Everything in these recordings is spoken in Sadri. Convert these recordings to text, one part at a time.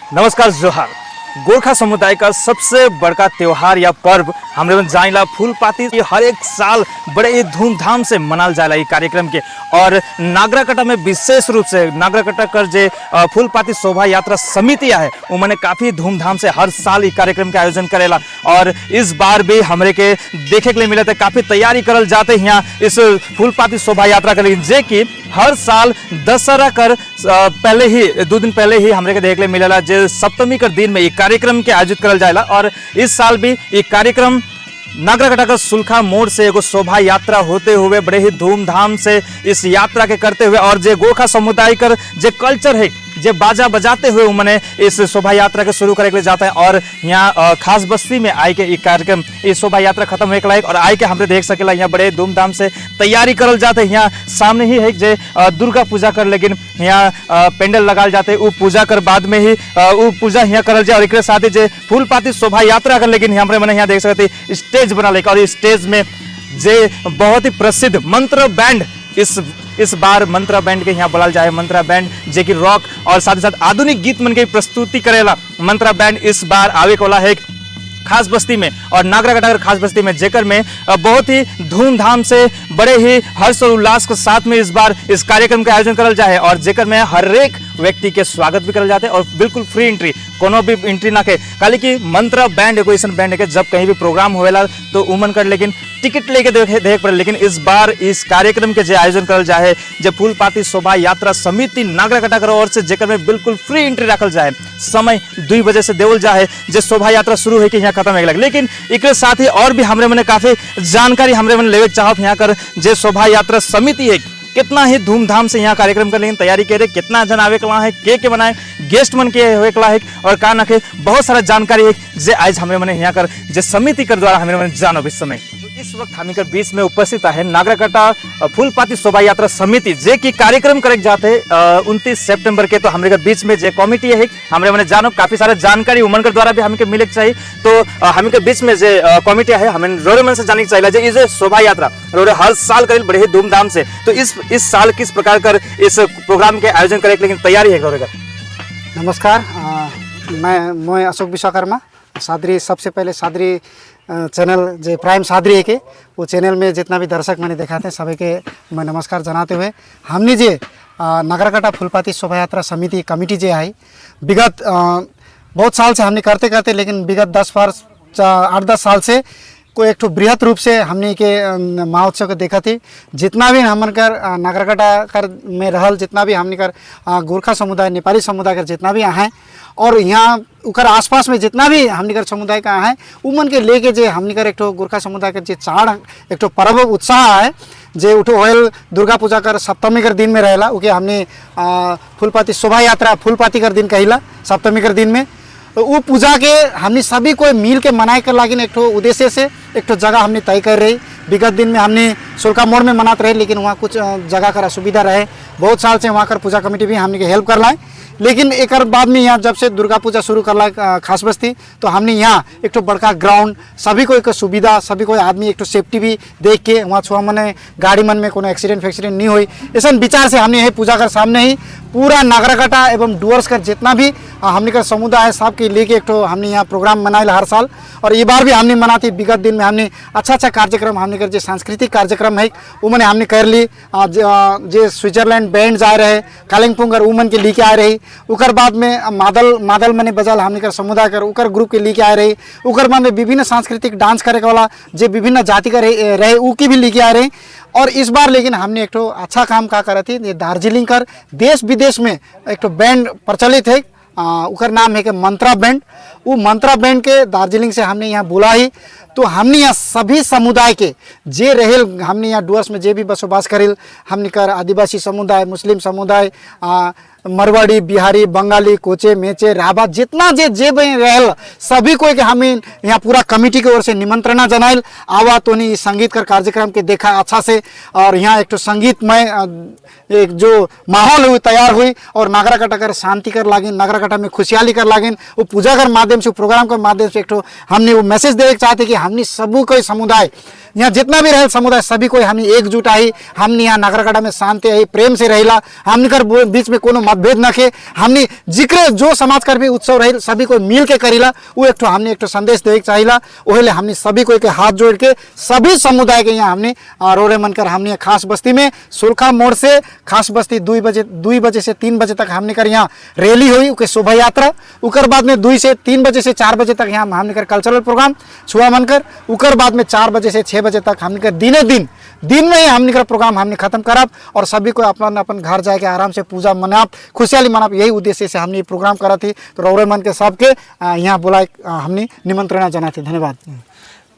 नमस्कार, जोहार। गोरखा समुदाय का सबसे बड़का त्योहार या पर्व हमरे में जाइला फूलपाती। ये हर एक साल बड़े ही धूमधाम से मनाल जाला ये कार्यक्रम के और नागराकाटा में, विशेष रूप से नागराकाटा कर जे फूलपाती शोभा यात्रा समिति है, वो मने काफ़ी धूमधाम से हर साल ये कार्यक्रम के आयोजन करेला और इस बार भी हमरे के देखे के लिए मिले थे, काफ़ी तैयारी करल जाते यहाँ इस फूलपाती शोभा यात्रा के लिए, जे कि हर साल दशहरा कर पहले ही, 2 दिन पहले ही हमरे के देख ले मिलेला, जे सप्तमी कर दिन में ये कार्यक्रम के आयोजित करल जाएला। और इस साल भी ये कार्यक्रम नागराकाटा का सुलखा मोड़ से एगो शोभा यात्रा होते हुए, बड़े ही धूमधाम से इस यात्रा के करते हुए और जे गोरखा समुदाय कर जे कल्चर है, जे बाजा बजाते हुए मने इस शोभा यात्रा के शुरू करे के लिए जाता है और यहाँ खास बस्ती में आए के ये कार्यक्रम, ये शोभा यात्रा खत्म होए के लायक और आए के हमरे देख सकेला, यहाँ बड़े धूमधाम से तैयारी करल जाते हैं। यहाँ सामने ही है जे दुर्गा पूजा कर, लेकिन यहाँ पेंडल लगाल जाते, उ पूजा कर बाद में ही उ पूजा यहाँ करल जाए और एकरे साथ ही जे फूलपाती शोभा यात्रा कर, लेकिन हमरे मने यहाँ देख सकते स्टेज बना लेकर और स्टेज में जे बहुत ही प्रसिद्ध मंत्र बैंड, इस बार मंत्रा बैंड के यहाँ बोलाल जाए। मंत्रा बैंड जे कि रॉक और साथ ही साथ आधुनिक गीत मन के प्रस्तुति करेला। मंत्रा बैंड इस बार आवे वाला है खास बस्ती में और नागराकाटा खास बस्ती में, जेकर में बहुत ही धूमधाम से, बड़े ही हर्ष और उल्लास के साथ में इस बार इस कार्यक्रम के आयोजन करल जाए और जेकर में हर एक व्यक्ति के स्वागत भी करल जाते और बिल्कुल फ्री एंट्री, कोनो भी एंट्री ना के। काली कि मंत्रा बैंड एगो ऐसा बैंड है कि जब कहीं भी प्रोग्राम होवेला तो उमन कर लेकिन टिकट लेके देखे देख पड़े, लेकिन इस बार इस कार्यक्रम के जो आयोजन करल जाए, जे फूलपाती शोभा यात्रा समिति नागराकाटा कर ओर से, जेकर में बिल्कुल फ्री एंट्री रखल जाए, समय 2 बजे से देवल जाए, जे शोभा यात्रा शुरू है कि यहाँ खत्म हो लगे। लेकिन एक साथ ही और भी हमरे मने काफी जानकारी हमरे मने लेवे के चाहब, यहाँ कर जे शोभा यात्रा समिति है, कितना ही धूमधाम से यहाँ कार्यक्रम कर लेकिन तैयारी करे, कितना जन आवे कला है, के बनाए, गेस्ट मन के होए कला है और का ना के बहुत सारा जानकारी है जे आज हमें मने यहाँ कर जे समिति कर द्वारा हमें मने जानो इस समय। तो इस वक्त हम कर बीच में उपस्थित है नागराकाटा फूलपाती शोभा यात्रा समिति, जे की कार्यक्रम करे जाते 29 सितंबर के। तो हमरे के बीच में जे कमिटी है, हमरे मने जानो, काफी सारा जानकारी उमन के द्वारा भी हमके मिले के चाहिए। तो हमके के बीच में जे कमिटी है, हमें रोरे मन से जाने के चाहिए, जे इस शोभा यात्रा रोरे हर साल करे बड़े ही धूमधाम से, तो इस साल किस प्रकार कर इस प्रोग्राम के आयोजन करे, लेकिन तैयारी है रोरे का? नमस्कार, मैं अशोक विश्वकर्मा सादरी। सबसे पहले सादरी चैनल जो प्राइम सादरी है के, वो चैनल में जितना भी दर्शक मैंने देखा थे, सभी के मैं नमस्कार जनाते हुए, हमने जे नागराकाटा फूलपाती शोभा यात्रा समिति कमिटी जे आई, विगत बहुत साल से हमने करते करते, लेकिन विगत 10 वर्ष, 8-10 साल से कोई एक ठो बृहत रूप से हमने के महोत्सव के देखा थी। जितना भी हमन कर नागराकाटा कर में रहल जितना भी हमने कर गोरखा समुदाय, नेपाली समुदाय कर जितना भी आए और यहाँ उकर आसपास में जितना भी हमने कर समुदाय का आए, उमन के लेके जे हमने कर एक ठो गोरखा समुदाय के जे चाड़, एक ठो पर्व उत्साह है, जे उठो होयल दुर्गा पूजा कर सप्तमी कर दिन में रहेला, उके हमने फूलपाती शोभा यात्रा फूलपाती कर दिन कहिला। सप्तमी कर दिन में तो वो पूजा के हमने सभी कोई मिल के मनाए कर लागिन एक ठो उद्देश्य से एक ठो जगह हमने तय कर रही। विगत दिन में हमने सुलका मोड़ में मनाते रहे, लेकिन वहाँ कुछ जगह कर असुविधा रहे। बहुत साल से वहाँ कर पूजा कमेटी भी हमने के हेल्प कर लाए, लेकिन एक बाद में यहाँ जब से दुर्गा पूजा शुरू कर ला खास बस्ती, तो हमने यहाँ एक ठो बड़का ग्राउंड, सभी को एक सुविधा, सभी कोई आदमी एक ठो सेफ्टी भी देख के, वहाँ छुआ मने गाड़ी मन में कोनो एक्सीडेंट फैक्सीडेंट नहीं हुई, ऐसा विचार से हमने यही पूजा कर सामने ही पूरा नागराकाटा एवं डुअर्स कर जितना भी हमने कर समुदाय है, सबके लेके एक ठो हमने यहाँ प्रोग्राम मनाए हर साल और ये बार भी हमने मनाती। विगत दिन में हमने अच्छा अच्छा कार्यक्रम, हमने कर जो सांस्कृतिक कार्यक्रम है, वो मैंने हमने कर ली। जे स्विट्जरलैंड बैंड जा रहे कालिम्पोंग कर, उमन के लेके आए रही। उकर बाद में मादल, मादल मैंने बजाल हमने कर समुदाय कर, उकर ग्रुप के लेके आए रही। उकर बाद में विभिन्न सांस्कृतिक डांस करे वाला जे विभिन्न जाति का रहे, ऊ की भी लेके आ रहे। और इस बार लेकिन हमने एक ठो अच्छा काम का करा थी, ये दार्जिलिंग कर देश विदेश में एक ठो बैंड प्रचलित है, उकर नाम है कि मंत्रा बैंड। वो मंत्रा बैंड के दार्जिलिंग से हमने यहाँ बुला ही, तो हमने यहाँ सभी समुदाय के जे रहेल, हमने यहाँ डुअर्स में जे भी बसोबास करेल, हमने कर आदिवासी समुदाय, मुस्लिम समुदाय, मारवाड़ी, बिहारी, बंगाली, कोचे, मेचे, राभा, जितना जे जे भी रहेल, सभी कोई के हमें यहाँ पूरा कमेटी की ओर से निमंत्रणा जनाइल, आवा तो नहीं संगीत कर कार्यक्रम के देखा अच्छा से और यहाँ एक तो संगीतमय एक जो माहौल हुई, तैयार हुई और नागराकाटा कर शांति कर लागिन, नागराकाटा में खुशहाली कर लागिन, वो पूजा कर माध्यम से, प्रोग्राम के माध्यम से एक ठो हमने वो मैसेज देवे के चाहते कि हमने सबू कोई समुदाय, यहाँ जितना भी रहे समुदाय, सभी कोई हमने एकजुट आई, हमने यहाँ नागराकाटा में शांति आई, प्रेम से रहिला। हमने कर बीच में कोनो मतभेद जात भेद न के हमनी जिक्र जो समाज कर भी उत्सव रही, सभी कोई मिल के करीला। वो एक ठो हमने एक ठो संदेश देवे के चाहिला। ओहिले हमनी सभी कोई के हाथ जोड़ के सभी समुदाय के यहाँ हमने रोरे मनकर हमने खास बस्ती में सुलखा मोड़ से खास बस्ती 2 बजे, 2 बजे से 3 बजे तक हमने कर यहाँ रैली हुई, उके शोभा यात्रा। उकर बाद में 2 से 3 बजे से 4 बजे तक यहाँ हमने कर कल्चरल प्रोग्राम छुआ मनकर। उकर बाद में 4 बजे से 6 बजे तक हमने कर दिने दिन दिन में ही हमने कर प्रोग्राम हमने खत्म करब और सभी को अपन अपन घर जाके आराम से पूजा मनाप, खुशहाली मनाप। यही उद्देश्य से हमने ये प्रोग्राम करा थी। तो रौरे मन के सबके यहाँ बुलाए हमने निमंत्रणा जना थी। धन्यवाद।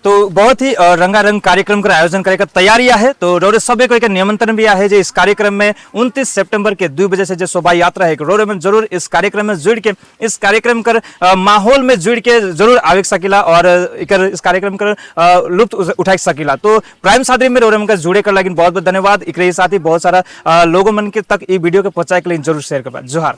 तो बहुत ही रंगारंग कार्यक्रम का आयोजन करे का तैयारी है। तो रोरे सबे को एक निमंत्रण भी है जो इस कार्यक्रम में 29 सितंबर के 2 बजे से जो शोभा यात्रा है, रोरे में जरूर इस कार्यक्रम में जुड़ के, इस कार्यक्रम कर माहौल में जुड़ के जरूर आवे सकीला और इकर इस कार्यक्रम कर लुत्फ उठा सकीला। तो प्राइम सादरी में रोरे मन का जुड़े कर लगिन बहुत बहुत धन्यवाद। इकरे साथ ही बहुत सारा लोगों मन के तक ये वीडियो के पहुंचाए के लिए जरूर शेयर कर। जोहार।